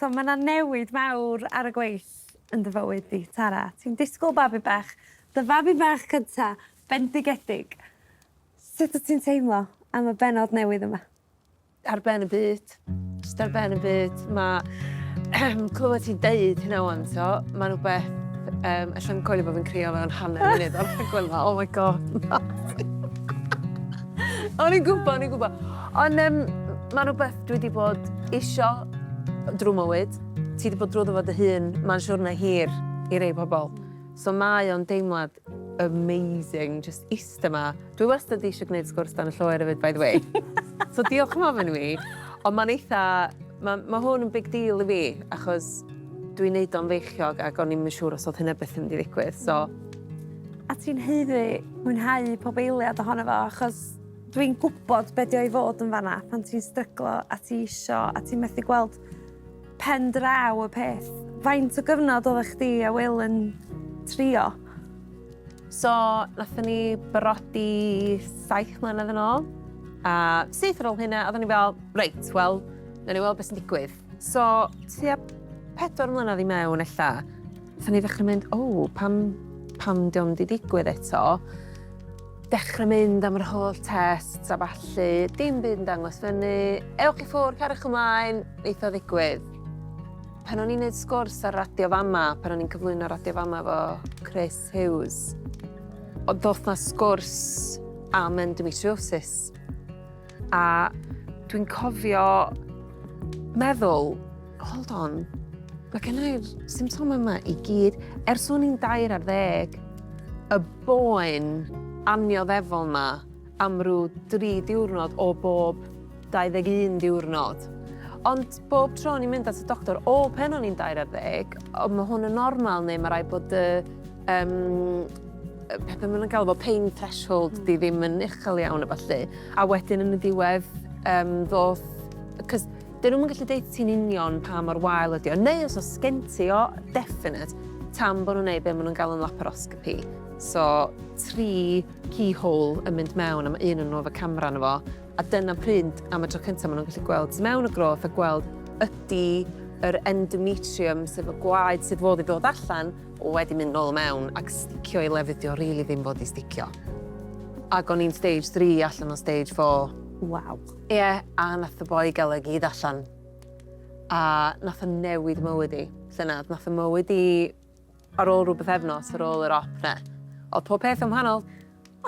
So ma' 'na newid mawr ar y gweill yn dy fywyd di, Tara. Ti'n disgwyl babi bach, dy fabi bach cynta, bendigedig. Sut wt ti'n teimlo am y bennod newydd yma? Ar ben y byd. Jyst ar ben y byd. Ma' clywed ti'n deud hynna ŵan t'o', ma'n rwbeth yym ellai'm coelio bo' fi'n crio mewn hanner munud o'r rhaglen 'ma oh my God. O'n i'n gwbo o'n i'n gwbo. On' yym ma'n rwbeth dwi 'di bod isio drw mywyd. Ti 'di bod drwddo fo dy hun, ma'n siwrne hir i rei pobol. So mae o'n deimlad amazing jyst ista 'ma. Dwi wastad eisiau gwneud sgwrs dan y lloer hefyd by the way. So diolch am ofyn i fi. Ond mae'n eitha... Mae ma hwn yn big deal i fi achos dwi'n neud o'n feichiog ac o'n i'm yn siŵr os oedd hynna byth yn mynd i ddigwydd. So... A ti'n haeddu mwynhau pob eiliad ohono fo achos dwi'n gwybod be' 'di o i fod yn fanna pan ti'n stryglo a ti isio a ti'n methu gweld pen draw y peth. Faint o gyfnod oeddech chdi a Will yn trio? So, nathon ni brodi saith mlynedd yn ôl, a syth ar ôl hynna, oedden ni fel, reit, wel, nawn ni weld beth sy'n digwydd. So, tua 4 mlynedd i mewn ella, nathon ni ddechrau mynd, o, pam, pam di o'm di digwydd eto? Dechrau mynd am yr holl tests a ballu, dim byd yn dangos fyny, ewch i ffwrdd, cariwch ymlaen, neith o ddigwydd. Pan o'n i'n neud sgwrs ar Radio Fama, pan o'n i'n cyflwyno Radio Fama efo Chris Hughes, o ddoth 'na sgwrs am endometriosis. A dwi'n cofio meddwl, hold on, mae gen i'r symptomau yma i gyd. Ers o'n i'n 13, y boen annioddefol 'ma am ryw dri diwrnod o bob 21 diwrnod. Ond bob tro o'n i'n mynd at y doctor, o pen o'n i'n 13, o mae hwn yn normal neu mae rhaid bod y um, pethau maen nhw'n galw fo pain threshold di ddim yn uchel iawn a ballu. A wedyn yn y diwedd um, ddoth... Cos dyn nhw'n gallu deud ti'n union pa mor wael ydi o, neu os oes gen ti o, definite, tan bod nhw'n neud be maen nhw'n galw'n laparoscopy. So, tri keyhole yn mynd mewn a mae un o'n nhw efo camera arno fo. A dyna pryd, am y tro cyntaf, maen nhw'n gallu gweld tu mewn y groth a gweld ydy yr endometrium, sef y gwaed sydd fod i ddod allan, wedi mynd nôl mewn ac sticio i lefydd 'di o rili ddim fod i sticio. Ac o'n i'n stage 3 allan o stage 4. Waw. Ie, a nath y boi gael e gyd allan. A nath o newid mywyd i, llynedd. Nath o mywyd i Ar ôl rhyw bythefnos ar ôl yr op 'na, o'dd pob peth yn wahanol.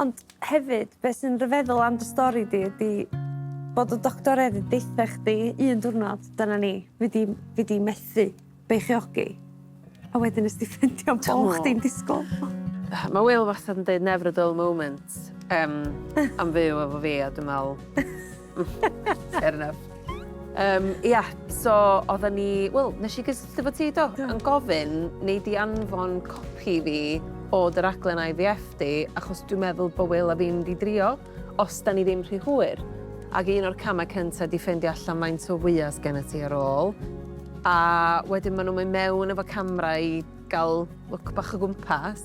Ond hefyd, be sy'n rhyfeddol am dy stori di ydi bod y doctoriaid yn deutha chdi un diwrnod, dyna ni, fi 'di fi 'di methu beichiogi. A wedyn nes di ffeindio bo' chdi'n disgwl. Ma' Wil wastad yn deud never a dull moment yym am fyw efo fi a dwi'n me'wl Fair enough. Um, ia, so oedden ni... Wel, nes i gysylltu efo ti, do? Do. Yn gofyn, nei di anfon copi fi o dy raglen IVF di, achos dwi'n meddwl bod Will a fi'n mynd i drio, os da ni ddim rhy hwyr. Ac un o'r camau cyntaf di ffeindio allan faint o fwyas gen ti ar ôl. A wedyn maen nhw'n mynd mewn efo camera i gael look bach o gwmpas.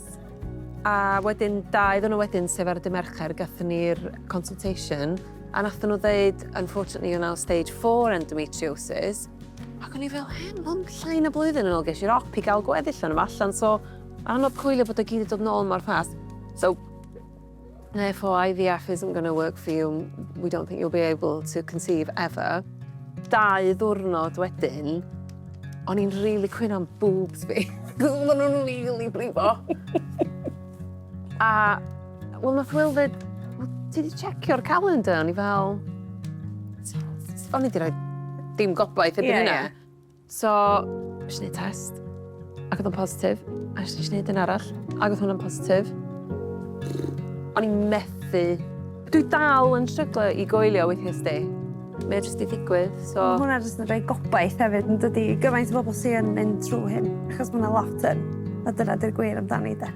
A wedyn, 2 ddiwrnod wedyn, sef ar y dydd Mercher, gathon ni'r consultation, a nathon nhw ddeud, unfortunately you're now stage 4 endometriosis. Ac o'n i fel, hen, mae'n llai na blwyddyn yn ôl ges i'r op i gael gweddill o'n allan, so anodd coelio bod o gyd yn dod nôl mor fast. So, therefore IVF isn't going to work for you, we don't think you'll be able to conceive ever. 2 ddiwrnod wedyn, o'n i'n really cwyno am boobs fi. Cos oedden nhw'n really brifo. A, wel, nath Will ddweud, well, ti wedi checio'r calendar? O'n i fel, o'n i wedi rhoi dim gobaith erbyn hynna. So, nes i wneud test, ac oedd o'n positif, a nes i wneud un arall, ac oedd hwnna'n positif. O'n i'n methu. Dwi dal yn stryglo i goelio weithiau sdi. Mae o jyst 'di digwydd, so... Ma' hwnna jyst yn rhoi gobaith hefyd yn dydi? Gymaint o bobl sy yn mynd trwy hyn, achos ma' 'na lot yn. A dyna 'di'r gwir amdani de.